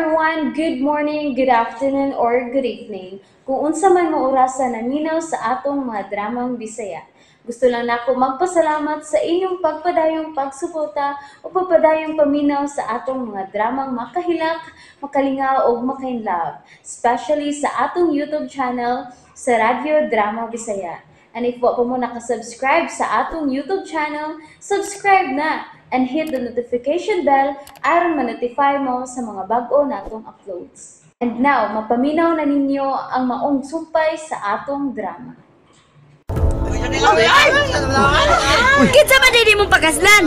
everyone! Good morning, good afternoon, or good evening. Kung unsa man mo orasa naminaw sa atong mga dramang Bisaya. Gusto lang nako magpasalamat sa inyong pagpadayong pagsuporta o pagpadayong paminaw sa atong mga dramang makahilak, makalingaw o makainlove, especially sa atong YouTube channel sa Radyo Drama Bisaya. And if wa pa mo nakasubscribe sa atong YouTube channel, subscribe na and hit the notification bell aron ma-notify mo sa mga bag-o natong uploads. And now, mapaminaw na ninyo ang maong sumpay sa atong drama. Kinsa ba dili mong pakaslan?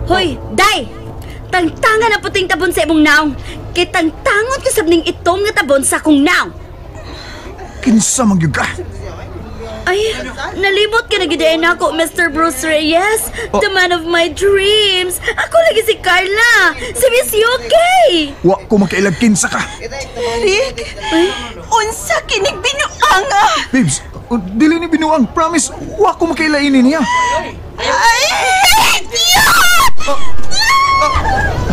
Hoy, day! Tangtangan ang puting tabon sa imong naong. Kay tangtangon ko sab ning itom nga tabon sa akong naong. Kinsa man gyud ka? Ay, nalimot ka na gid nako, Mr. Bruce Reyes, the man of my dreams. Ako lagi si Carla, si Miss UK. Wa ko makailag kinsa ka. Rick, unsa kinig binuanga? Babes, dili ni binuang, promise, wa ko makaila ini niya. Ay, Diyos!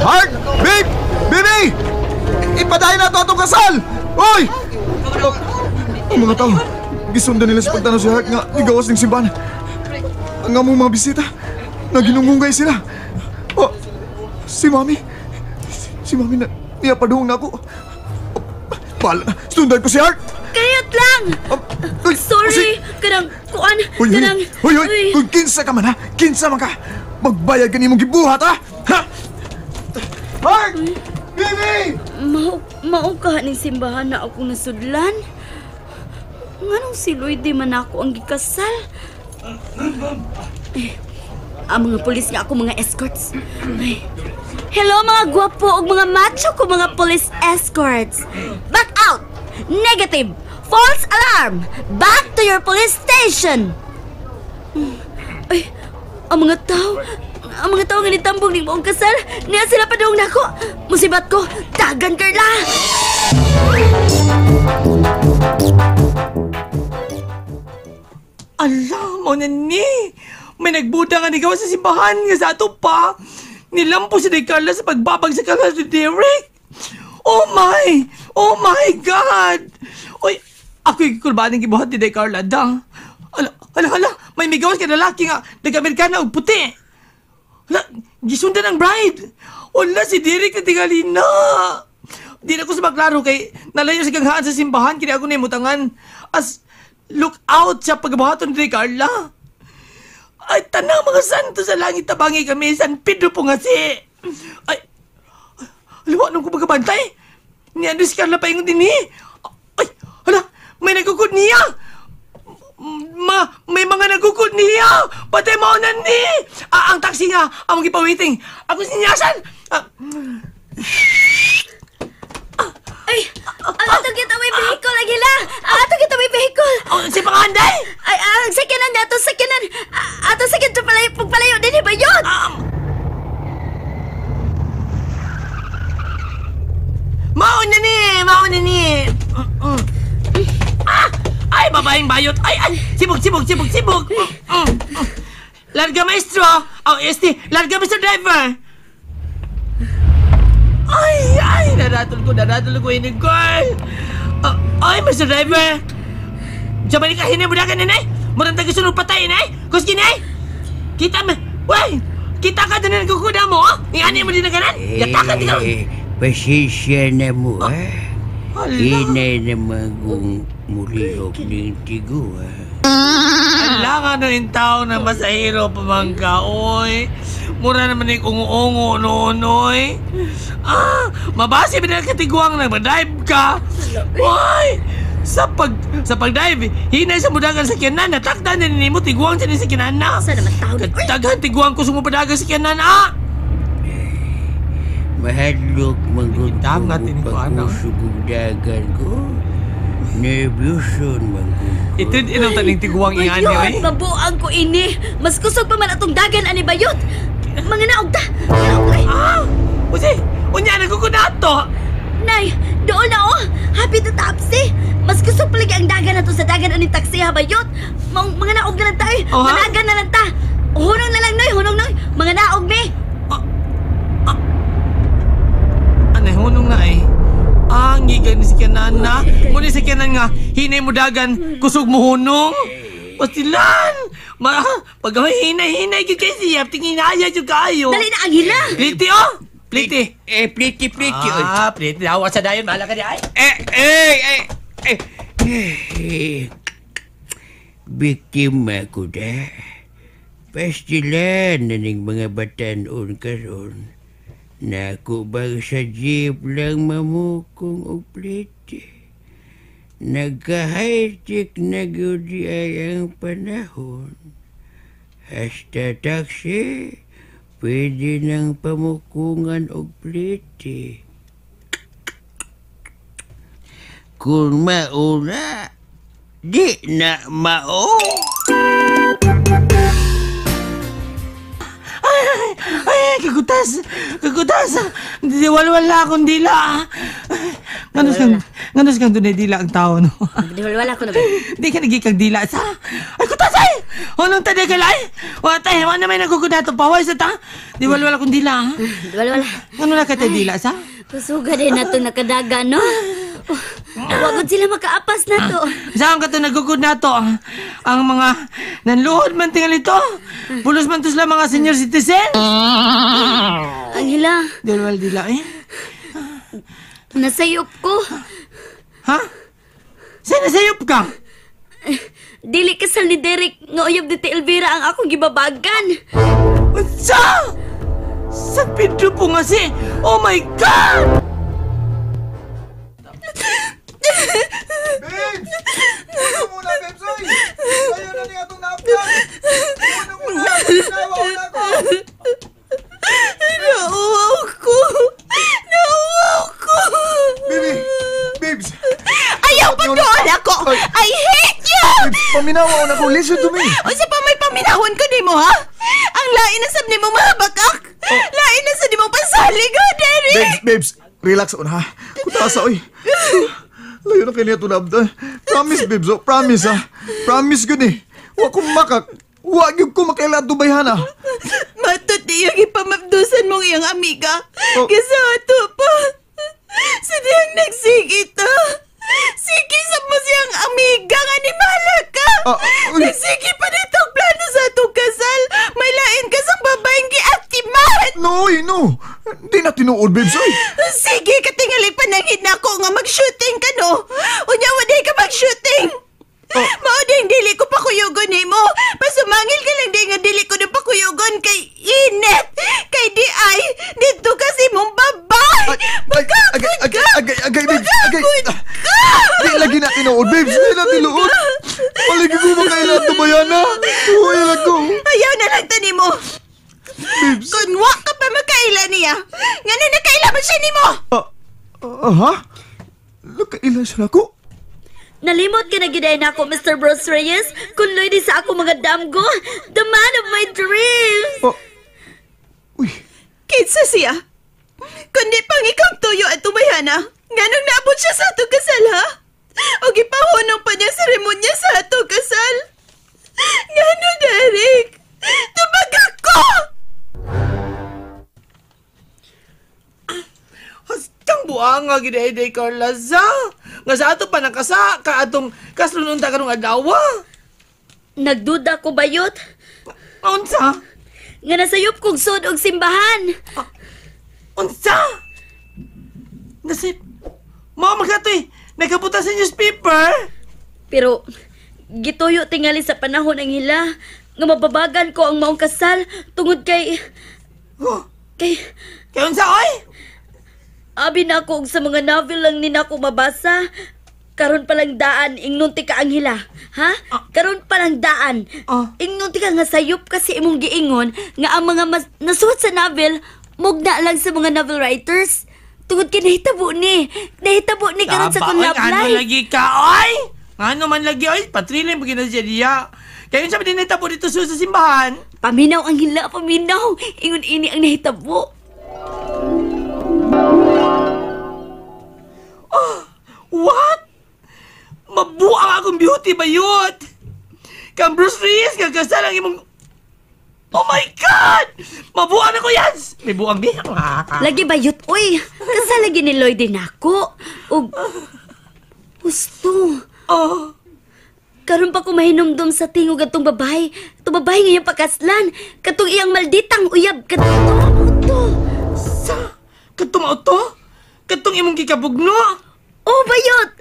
Heart! Babe! Baby! Ipadayon na ito atong kasal! Oy! Ang mga tao, gisundan nila sa pagtanaw si Heart nga nigawas ng simbahan. Ang among mga bisita, naginungungay sila. Oh, si Mami, si Mami na niya padung na ako. Bahala na, sundan ko si Heart! Kayot lang! Uy, Sorry! Kanang, kuan, Uy, uy, kanang... uy, uy, kung kinsa ka man ha, kinsa man ka, magbayad ka nimong gibuhat ha! Ha? Heart! Baby! Mao ka ning simbahan na akong nasudlan. Nganong si Lloyd di man ako ang gikasal? Eh, ang mga pulis nga ako mga escorts. Ay. Hello mga gwapo ug mga macho ko mga police escorts. Back out! Negative! False alarm! Back to your police station! Ay, ang mga tao nga nitambong ning maong kasal, niya sila padung nako. Musibat ko, dagan Carla! Ala, mo na ni! May nagbuda nga nigawa sa simbahan nga sa ato pa. Nilampo si Carla sa pagbabag sa kasal ni Derek. Oh my! Oh my God! Uy, ako'y kulbaan ng gibuhat ni Carla da. Ala, ala, ala! May migawas kay lalaki nga nag-Amerikana og puti. Ala, gisundan ang bride. Wala si Derek na tingali na. Di na ko sa maklaro kay nalayo sa ganghaan sa simbahan kini ako nahimutangan. As look out sa pagbuhaton ni Carla. Ay, tanang mga santo sa langit tabangi kami. San Pedro po nga si. Ay, alawa nung kumagabantay. Ni Andres Carla pa ingon din eh. Ay, hala, may nagkukod niya. May mga nagkukod niya. Patay mo na ni. Ah, ang taxi nga, ang magipawiting. Ako sinyasan. Ay, ang atong getaway vehicle, Aguila! Ang atong getaway vehicle! Oh, si Panganday! Ay, ang sakyanan niya, atong sakyanan! Atong sakyanan, pagpalayo din, ba yun? Mauna ni! Mauna ni! Ah! Ay, babaeng bayot! Ay, ay! Sibog, sibog, sibog, sibog! Larga, maestro! Oh, este! Larga, Mr. Driver! Ay, ay! Naratol ko ini, girl! Ay, Mr. Driver! Diyan ka, hinibudagan ni, nay! Murang tagisunod patay, nay! Kuski, nay! Kita mo! Wey! Kita ka din ang kukuda mo, oh! Ingani mo din ang ganan! Yatakan din ka! Pasensya na mo, ha? Hinay naman kung mulihok ng tigo, ha? Ala nga no yung tao na masahiro pamangka, oy! Mura naman yung ungo-ungo noon, oy! Ah! Mabasi ba na katiguang na mag-dive ka? Oy! Sa pag-dive, hinay sa mudagan sa kiyanan, natakdan na nimo tiguang sa sa kiyanan na! Sa naman tao ni... Daghan tiguang ko sumupadagan sa kiyanan, ah! Mahadlok manggod ko pagkusugong dagan ko. Nervyuson manggod ko. Ito inang taning tiguang iyan niyo, eh. Bayot, mabuang ko ini. Mas kusog pa man atong dagan ani bayot. Mga naog ta. Ah! Usi, unya nagkukunato. Nay, doon na oh. Happy to taxi. Mas kusog palagi ang dagan nato sa dagan ani taxi ha bayot. Mga naog na lang tayo. Oh, managan na lang ta. Hunong na lang noy, hunong noy. Mga naog mi. Anay, hunong Gigan ni si Kanan na. Muna si Kanan nga, hinay mo dagan, kusog mo hunong. Pastilan! Ma, pag hinay-hinay gyud kay siya, tingin na jud kaayo. Dali na ang hila. Pliti oh! Pliti. Eh, pliti, pliti. oy. Ah, pliti. Awa sa dayon, bahala ka di ay. Eh, eh, eh, eh. Eh, biktima ko da. Pastilan na ning mga batanon karon. Nako bang sa jeep lang mamukong og pliti. Nagka-high-tech na gyud di ay ang panahon. Hasta taxi, pwede nang pamukungan og pliti. Kung mauna, di na mao. Ay, kagutas! Kagutas! Di walwala akong dila. Nganos kang dunay dila ang tao, no? Di wala ko na ba? Di ka nagikag dila sa... Ay, kutas ay! Anong taday ka lay? Watay, wala may nagugudato paway sa ta. Di walwala akong dila. Di wala. Ano na ka tayo dila sa? Kusuga din na to nakadaga, no? Wagod sila makaapas na to. Saan ka to nagugod na to? Ang mga nanluhod man tingal ito. Pulos man to sila mga senior citizen. Ang hila, Di walwala dila eh. nasayop ko. Ha? Saan nasayop ka? Dili kasal ni Derek nga uyab ni Elvira ang akong gibabagan. Unsa? San Pedro po nga si... Oh my God! Babes! Puno muna, babes! Oy! Ayaw na niya itong naapyan! Puno muna! Nawa na ko! Nauwaw ko! Nauwaw ko! Baby! Babes! Ayaw pa doon ako! I hate you! Babes, paminawa na ko. Listen to me! Unsa pa may paminahon ko nimo ha? Ang lain na sab nimo mga bakak. Lain na sa nimo pasalig ha, Derek. Babes, babes! Relax on ha. Kutasa, oy. Layo na kayo niya tunabda. Promise, babes, oh. Promise, ha. Promise ko ni. Wa ko makak. Wa gyud ko makaila Dubai, ha. Matut iyang ipamabdusan mong iyang amiga. Oh. Kesa ato pa. Sa diyang nagsigita. Sige sa mo siyang amiga nga ni Malaka. Ah, uy. Nagsige pa dito ang plano sa atong kasal. May lain ka sa babaeng giatiman. No, oy, no. Di na tinuod, babes, oy. Sige, katingali panangin na ako nga mag-shooting ka, no? Unya, waday ka mag-shooting. Oh. Mao ding dili ko pakuyugon nimo. Pasumangil ka lang di nga dili ko na pakuyugon kay init. Kay di ay, dito kasi mong babay. Ay, agay, agay, agay, agay, babes, agay. Magkakod ka! Di lagi na tinuod, babes. Di na tinuod. Palagi ko makaila Dubayana. Uy, lang ko. Ayaw na lang tani mo. Babes. Kung wa ka pa makaila niya, ngano nakaila man siya nimo? Ha? Nakaila siya ako? Nalimot ka na giday na ako, Mr. Bruce Reyes. Kunloy di sa ako mga damgo. The man of my dreams. Oh. Uy, Kinsa siya? Kundi pang ikaw tuyo at tumayana, nganong naabot siya sa atong kasal, ha? O gipahunong pa niya seremonya sa atong kasal? Ngano, Derek? Tubag ako! Hastang buanga gid ay Carla sa. Nga sa ato pa nakasa ka atong kaslununta karong adlaw. Nagduda ko bayot. Unsa? Nga nasayop kog sud og simbahan. Unsa? Nasip. Mao magkatoy, nakabuta sa newspaper. Pero gituyo tingali sa panahon ang hila nga mababagan ko ang maong kasal tungod kay Oh, kay kay unsa oy? abi na ako og sa mga novel lang ni nako mabasa. Karon pa lang daan ingnon ti ka ang hila, ha? Karon pa lang daan. Ah. Ingnon ti ka nga sayop kasi imong giingon nga ang mga nasuwat sa novel mugna lang sa mga novel writers. Tungod kay nahitabo ni. Nahitabo ni karon sa Taba, akong oy, love Ano life. lagi ka, oy? Ano man lagi, oy? Patrilin pa gina siya diya. Kaya yun sabi din nahitabo dito sa simbahan. Paminaw ang hila, paminaw. Ingon ini ang nahitabo. What? Mabuang akong beauty bayot! Kang Bruce Reyes, kagasal ang imong... Oh my God! Mabuang ako yan! May buang di. Lagi bayot, uy. Kasal lagi ni Lloyd din ako. Ug husto. Oh. Karon pa ko mahinumdum sa tingog atong babae. Atong babae nga iyang pakaslan. Katong iyang malditang uyab kadto. Sa katong mao to? Katong imong gikabugno? Oh, bayot!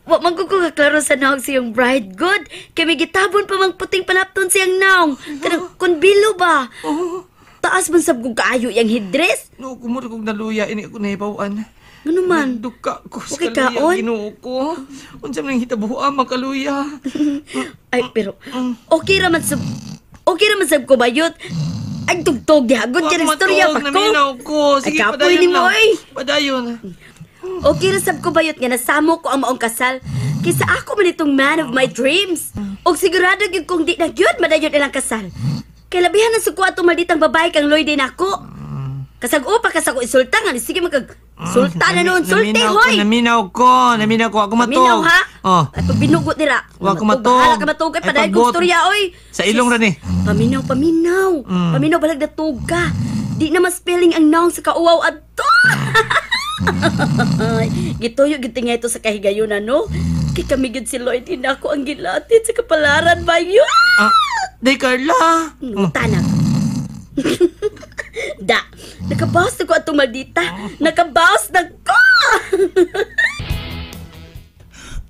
Wa man ko kaklaro sa naong siyang bride good. Kay may gitabon pa mang puting panapton siyang naong. Kanang konbilo ba? Oh. Taas man sab kong kaayo iyang headdress. No, kumuro kog naluya ini ako nahibaw-an. Ngano man? Duka ko sa Okay, kaluya, kaon? Ginoo ko. Unsa man ang hitabuha makaluya. Ay, pero okay ra man sab ko bayot. Ay, tugtog diha. Good Wa ka istorya matug, pa ko. Naminaw ko. Sige, Ay, kapoy padayon nimo, lang. oy. Padayon. Okay ra sab ko bayot nga nasamo ko ang maong kasal. Kaysa ako man itong man of my dreams. Og sigurado gyud kung di na gyud madayon ilang kasal. Kay labihan na suko atong malditang babae kang Lloyd din ako. Kasag-o pa kasag insulta nga sige magkag sulta na noon sulti Naminaw ko, hoy. Naminaw ko, naminaw ko. Ako matug. Naminaw ha? Oh. Ay pagbinugot nila. Wa ko Matug, matug. Bahala ka matug ay Ay, padayon kong pagbot. istorya oy. Sa ilong ra ni. Paminaw, paminaw. Paminaw balag datog ka. Di na mas spelling ang noun sa kauwaw adto. Gituyo gyud tinga ito sa kahigayunan no. Kay kami gyud si Lloyd hinako ang gilatin sa kapalaran ba yun? Ah, day Carla. Tanak. Da, nakabawas na ko atong maldita. Nakabawas na ko!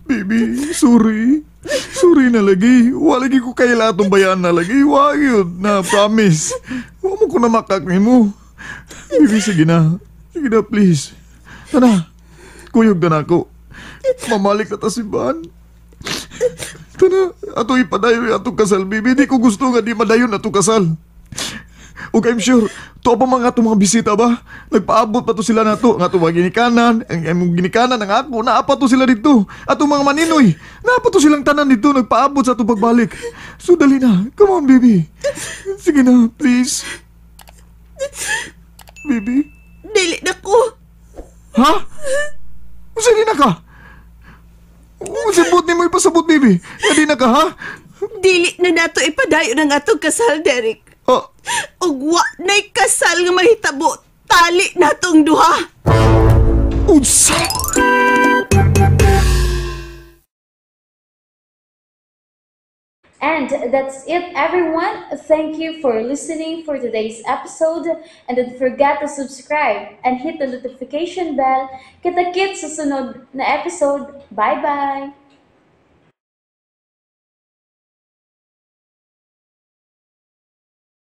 Baby, sorry. Sorry na lagi. Wa lagi ko kaila atong bayaan na lagi. Wa yun na, promise. Wa mo ko na makak nimo. Baby, sige na. Sige na, please. Tana, kuyog na nako. Mamalik na ta simbahan. Tana, ato ipadayon atong kasal, baby. Di ko gusto nga di madayon atong kasal. Ug I'm sure, to pa mga atong mga bisita ba? Nagpaabot pa to sila nato, nga atong mga ginikanan, ang among ginikanan ang ako, naa pa to sila dito. Atong mga maninoy, naa pa to silang tanan dito, nagpaabot sa atong pagbalik. So dali na, come on baby. Sige na, please. Baby? Dili na ko. Ha? Unsa di na ka? Unsa buot nimo ipasabot, baby? Nga di na ka, ha? Dili na nato ipadayon ang atong kasal, Derek. Oh, Ug wa na'y kasal nga mahitabo. Tali natong duha. unsa? And that's it, everyone. Thank you for listening for today's episode. And don't forget to subscribe and hit the notification bell. Kita-kits sa sunod na episode. Bye-bye!